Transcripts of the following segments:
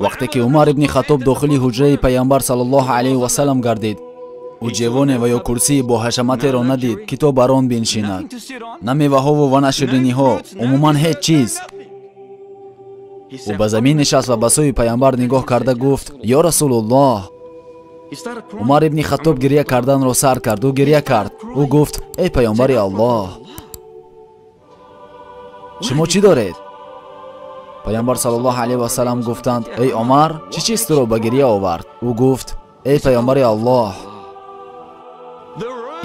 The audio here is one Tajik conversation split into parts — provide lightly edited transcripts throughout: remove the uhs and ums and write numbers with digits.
Вақте ки Умар ибни Хаттоб дохили ҳуҷраи Пайғамбар саллаллоҳу алайҳи васаллам гардид, ӯ ҷевоне ва ё курсии бо ҳашаматеро надид, ки то бар он биншинад. На меваҳову ва на шириниҳо, умуман ҳеҷ чиз. Ӯ ба замин нишаст ва ба сӯи Пайғамбар нигоҳ карда гуфт: ё Расулуллоҳ. Умар ибни Хаттоб гирья карданро сар кард. Ӯ гирья кард. Ӯ гуфт: эй Пайғамбари Аллоҳ, шумо чӣ доред? Пайғамбар саллаллоҳу алайҳи васаллам гуфтанд: эй Умар, чӣ чиз туро ба гирья овард? Ӯ гуфт: эй Пайғамбари Аллоҳ,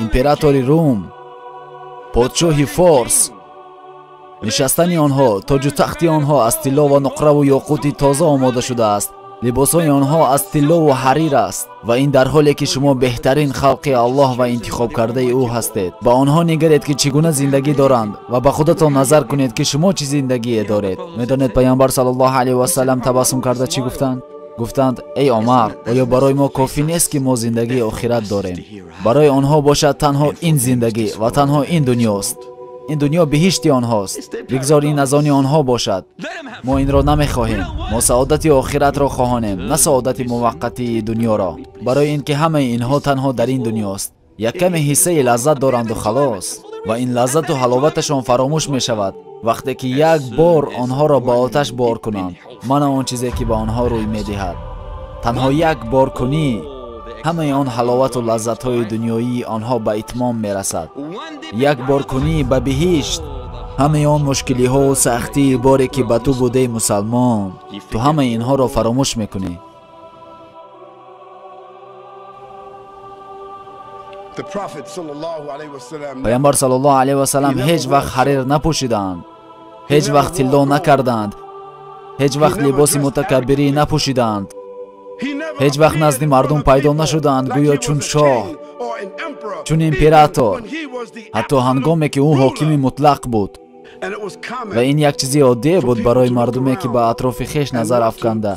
императори Рум, подшоҳи Форс, нишастани онҳо, тоҷу тахти онҳо аз тилло ва нуқраву ёқути тоза омода шудааст. Либосҳои онҳо аз тиллову ҳарир аст ва ин дар ҳоле ки шумо беҳтарин халқи Аллоҳ ва интихобкардаи ӯ ҳастед. Ба онҳо нигаред, ки чӣ гуна зиндагӣ доранд ва ба худатон назар кунед, ки шумо чӣ зиндагие доред. Медонед Пайғамбар саллаллоҳу алайҳи васаллам табассум карда чӣ гуфтанд? Гуфтанд: эй Умар, оё барои мо кофӣ нест, ки мо зиндагии охират дорем? Барои онҳо бошад танҳо ин зиндагӣ ва танҳо ин дунёст. Ин дунё биҳишти онҳост. Бигзор ин аз они онҳо бошад. Мо инро намехоҳем. Мо саодати охиратро хоҳонем, на саодати муваққатии дунёро. Барои ин ки ҳамаи инҳо танҳо дар ин дунёст. Як каме ҳиссаи лаззат доранду халос. Ва ин лаззату ҳаловаташон фаромӯш мешавад вақте ки як бор онҳоро ба оташ бор кунанд. Мана он чизе ки ба онҳо рӯй медиҳад. Танҳо як бор кунӣ, ҳамаи он ҳаловату лаззатҳои дунёии онҳо ба итмом мерасад. Як бор кунӣ ба биҳишт, ҳамаи он мушкилиҳову сахтии боре ки ба ту будей мусалмон, ту ҳамаи инҳоро фаромӯш мекунӣ. Пайғамбар саллаллоҳу алайҳи васаллам ҳеҷ вақт ҳарир напӯшиданд, ҳеҷ вақт тилло накарданд, ҳеҷ вақт либоси мутакаббирӣ напӯшиданд, ҳеҷ вақт назди мардум пайдо нашуданд гӯё чун шоҳ, чун император, ҳатто ҳангоме ки ӯ ҳокими мутлақ буд. Ва ин як чизи оддие буд барои мардуме ки ба атрофи хеш назар афканда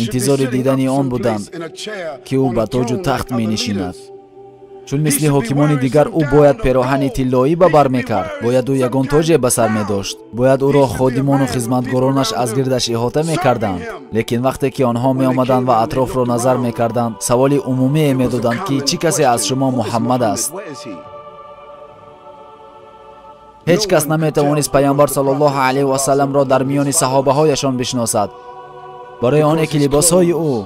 интизори дидани он буданд, ки ӯ ба тоҷу тахт менишинад. Чун мисли ҳокимони дигар ӯ бояд пероҳани тиллоӣ ба бар мекард, бояд ӯ ягон тоҷе ба сар медошт, бояд ӯро ходимону хизматгоронаш аз гирдаш иҳота мекарданд. Лекин вақте ки онҳо меомаданд ва атрофро назар мекарданд, саволи умумие медоданд, ки чӣ касе аз шумо Муҳаммад аст? Ҳеҷ кас наметавонист Пайғамбар саллаллоҳу алайҳи васалламро дар миёни саҳобаҳояшон бишносад, барои оне ки либосҳои ӯ,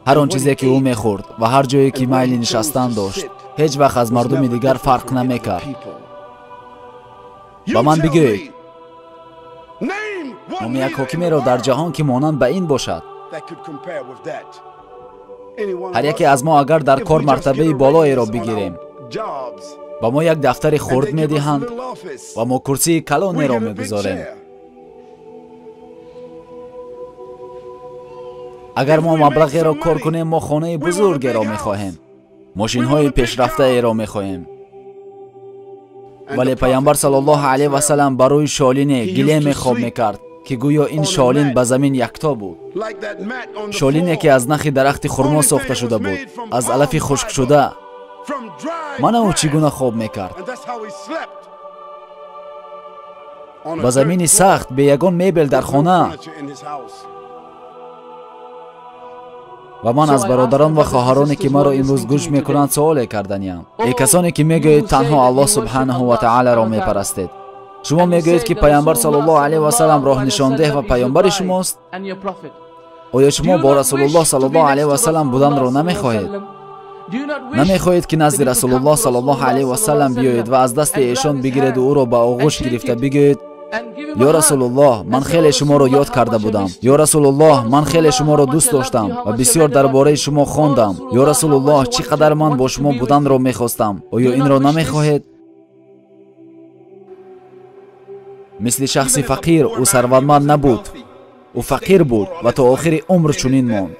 ҳар он чизе ки ӯ мехӯрд ва ҳар ҷое ки майли нишастан дошт, ҳеҷ вақт аз мардуми дигар фарқ намекард. Ба ман бигӯед, номи як ҳокимеро дар ҷаҳон ки монанд ба ин бошад. Ҳар яке аз мо агар дар кор мартабаи болоеро бигирем, ба мо як дафтари хурд медиҳанд ва мо курсии калонеро мегузорем. Агар мо маблағеро кор кунем, мо хонаи бузургеро мехоҳем, мошинҳои пешрафтаеро мехоҳем. Вале Пайғамбар саллаллоҳу алайҳи васаллам ба рӯи шолине гилеме хоб мекард, ки гӯё ин шолин ба замин якто буд. Шолине ки аз нахи дарахти хурмо сохта шуда буд, аз алафи хушкшуда. Мана ӯ чӣ гуна хоб мекард. Ба замини сахт, бе ягон мебел дар хона. Ва ман аз бародарон ва хоҳароне ки маро имрӯз гӯш мекунанд суоле карданиям. Эй касоне ки мегӯед танҳо Аллоҳ субҳанаҳу ва таъоларо мепарастед, шумо мегӯед ки Пайғамбар саллаллоҳу алайҳи васаллам роҳнишондеҳ ва паёмбари шумост? Оё шумо бо Расулуллоҳ саллаллоҳу алайҳи васаллам буданро намехоҳед? Намехоҳед ки назди Расулуллоҳ саллаллоҳу алайҳи васаллам биёед ва аз дасти эшон бигиреду ӯро ба оғӯш гирифта бигӯед: ё Расулуллоҳ, ман хеле шуморо ёд карда будам. Ё Расулуллоҳ, ман хеле шуморо дӯст доштам ва бисёр дар бораи шумо хондам. Ё Расулуллоҳ, чӣ қадар ман бо шумо буданро мехостам. Оё инро намехоҳед? Мисли шахси фақир ӯ сарватманд набуд. Ӯ фақир буд ва то охири умр чунин монд.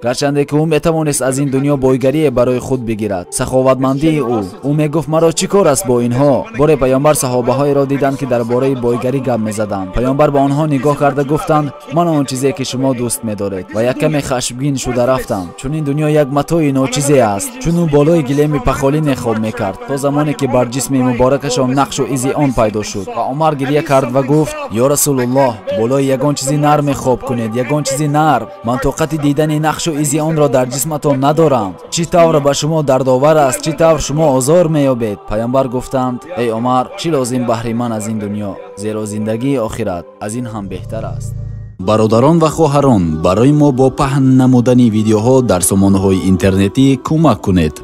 Гарчанде ки ӯ метавонист аз ин дунё бойгарие барои худ бигирад. Саховатмандии ӯ. Ӯ мегуфт: маро чӣ кор аст бо инҳо? Боре паёмбар саҳобаҳоеро диданд, ки дар бораи бойгарӣ гап мезаданд. Паёмбар ба онҳо нигоҳ карда гуфтанд: ман он чизе ки шумо дӯст медоред. Ва як каме хашмгин шуда рафтанд, чун ин дунё як матои ночизе аст. Чун ӯ болои гилеми пахолине хоб мекард, то замоне ки бар ҷисми муборакашон нақшу изи он пайдо шуд. Ва Умар гирья кард ва гуфт: ё Расулуллоҳ, болои ягон чизи нарме хоб кунед, ягон чизи нарм. Ман тоқати дидани нақшу изи онро дар ҷисматон надорам. Чӣ тавр ба шумо дардовар аст, чӣ тавр шумо озор меёбед. Паёмбар гуфтанд: эй Умар, чӣ лозим баҳри ман аз ин дунё, зеро зиндагии охират аз ин ҳам беҳтар аст. Бародарон ва хоҳарон, барои мо бо паҳн намудани видеоҳо дар сомонаҳои интернетӣ кӯмак кунед.